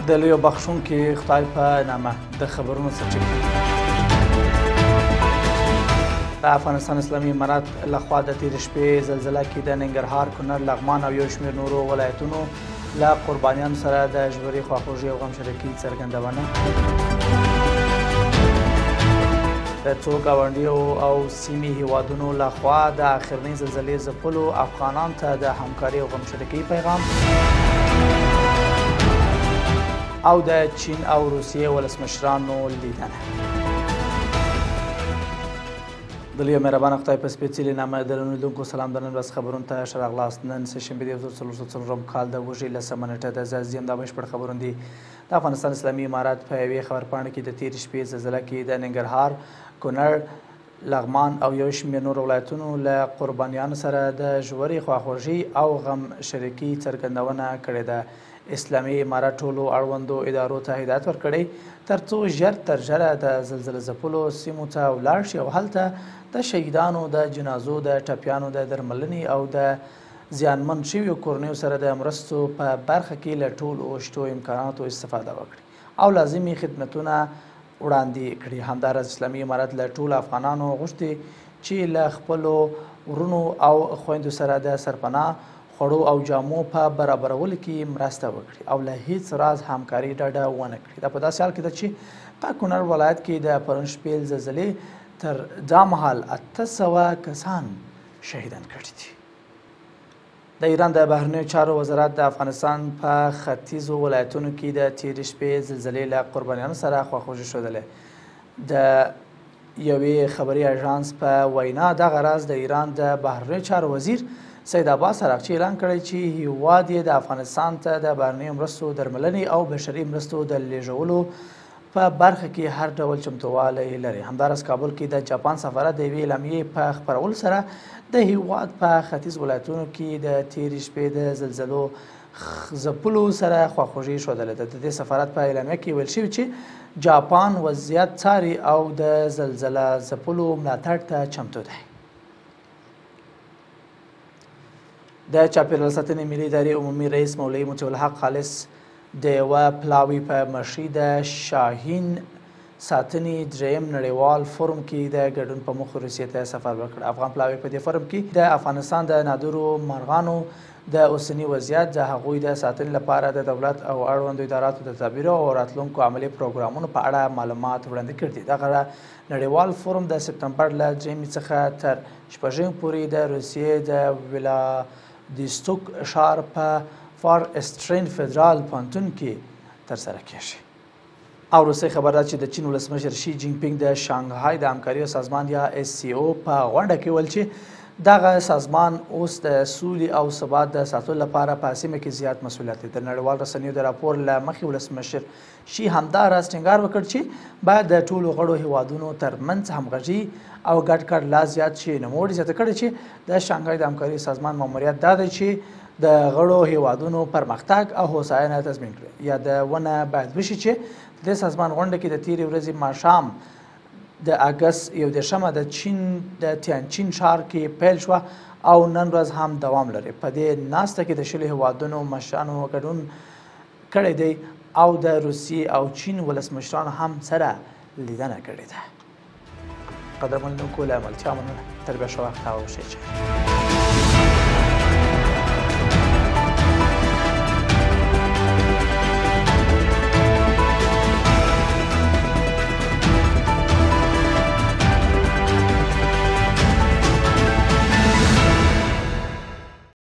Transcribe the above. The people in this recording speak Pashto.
د لوی بخښونکي خدای په نامه د خبرونو سرچینه. د افغانستان اسلامي امارت لخوا د تېرې شپې زلزله کې د ننګرهار، کونړ، لغمان او یو شمېر نورو ولایتونو له قربانیانو سره د ژورې خواخوږي او غمشریکۍ څرګندونه. د څو ګاونډیو او سیمې هیوادونو لخوا د اخرنۍ زلزلې ځپلو افغانانو ته د همکارۍ او غمشریکۍ پیغام. او د چین او روسیې ولسمشرانو لیدنه. د لوی مهربان خدای په سپېڅلي نامه درنو لیدونکو سلام. د نن ورځ خبرونو ته ښه راغلاست. نن سه شنبه د 1404 کال د وږي 10مه نېټه ده. زه عزیز یم. دا بشپړ خبرونه دي. د افغانستان اسلامي امارت په یوې خبرپاڼه کې د تېرې شپې زلزله کې د ننګرهار، کونړ، لغمان او یو شمېر نورو ولایتونو له قربانیانو سره د ژورې خواخوږي او غم شریکي څرګندونه کړې ده. اسلامي امارت ټولو اړوندو ادارو ته هدایت ورکړی ترڅو ژر تر ژره د زلزله ځپلو سیمو ته ولاړ شي او هلته د شهیدانو د جنازو، د ټپیانو د درملنې او د زیانمن شویو کورنیو سره د مرستو په برخه کې له ټولو شتو امکاناتو استفاده وکړي او لازمي خدمتونه وړاندې کړي. همداراز اسلامي امارت له ټولو افغانانو غوښتي چې له خپلو وروڼو او خویندو سره د سرپناه، خوړو او جامو په برابرولو کې مرسته وکړي او له هیڅ راز همکاري ډډه ونه کړي. دا په داسې حال کې ده چې په کونړ ولایت کې د پرون شپې زلزلې تر دا مهال 800 کسان شهیدان کړي دي. د ایران د بهرنیو چارو وزارت د افغانستان په ختیځو ولایتونو کې د تېرې شپې زلزلې له قربانیانو سره خواخوږي ښودلې. د یوې خبري اژانس په وینا دغه راز د ایران د بهرنیو چارو وزیر سید عباس عراقچي اعلان کړی چې هیواد یې د افغانستان ته د بهرنیو مرستو درملنې او بشري مرستو د لیږولو په برخه کې هر ډول چمتووالی لري. همداراز کابل کې د جاپان سفارت د یوې اعلامیې په خپرولو سره د هیواد په ختیځ ولایتونو کې د تېرې شپې د زلزلو ځپلو سره خواخوږي ښودلې ده. د دې سفارت په اعلامیه کې ویل شوي چې جاپان وضعیت څاري او د زلزله ځپلو ملاتړ ته چمتو دی. د چاپېریال ساتنې ملي ادارې عمومي رئیس مولوي مطیع الحق خالص د یوه پلاوي په مشرۍ د شاهین ساتنې دریم نړیوال فورم کې د ګډون په موخه روسیې ته سفر وکړ. افغان پلاوی په دې فورم کې د افغانستان د نادرو مرغانو د اوسني وضعیت، د هغوی د ساتنې لپاره د دولت او اړوندو اداراتو د تدابیرو او راتلونکو عملي پروګرامونو په اړه معلومات وړاندې کړي دي. دغه نړیوال فورم د سپتمبر له 3 څخه تر 6 پورې د روسیې د ولادیستوک ښار په فار ایسټرین فدرال پوهنتون کې ترسره کیږي. او وروستۍ خبر ده چې د چین ولسمشر شي جین پینګ د شانګهای د همکاریو سازمان یا SCO په غونډه کې وویل چې دغه سازمان اوس د سولې او ثبات د ساتلو لپاره په سیمه کې زیات مسوولیت لري. د نړیوال رسنیو د راپور له مخې ولسمشر شي همداراز ټینګار وکړ چې باید د ټولو غړو هیوادونو ترمنځ همغږي او ګډ کار لا زیات شي. نوموړي زیاته کړې چې د شانګهای د همکاریو سازمان ماموریت دا دی چې د غړو هیوادونو پرمختګ او هوساینه تضمین کړي. یادونه باید وشي چې د دې سازمان غونډه کې د تېرې ورځې ماښام د اګست 31 د چین د تیانچین ښار کې پیل شوه او نن ورځ هم دوام لري. په دې ناسته کې د 20 هیوادونو مشرانو ګډون کړی دی او د روسیې او چین ولسمشرانو هم سره لیدنه کړې ده. قدرمن لیدونکو له ملتیا مننه. تر بیا ښه وخت او ښې چارې.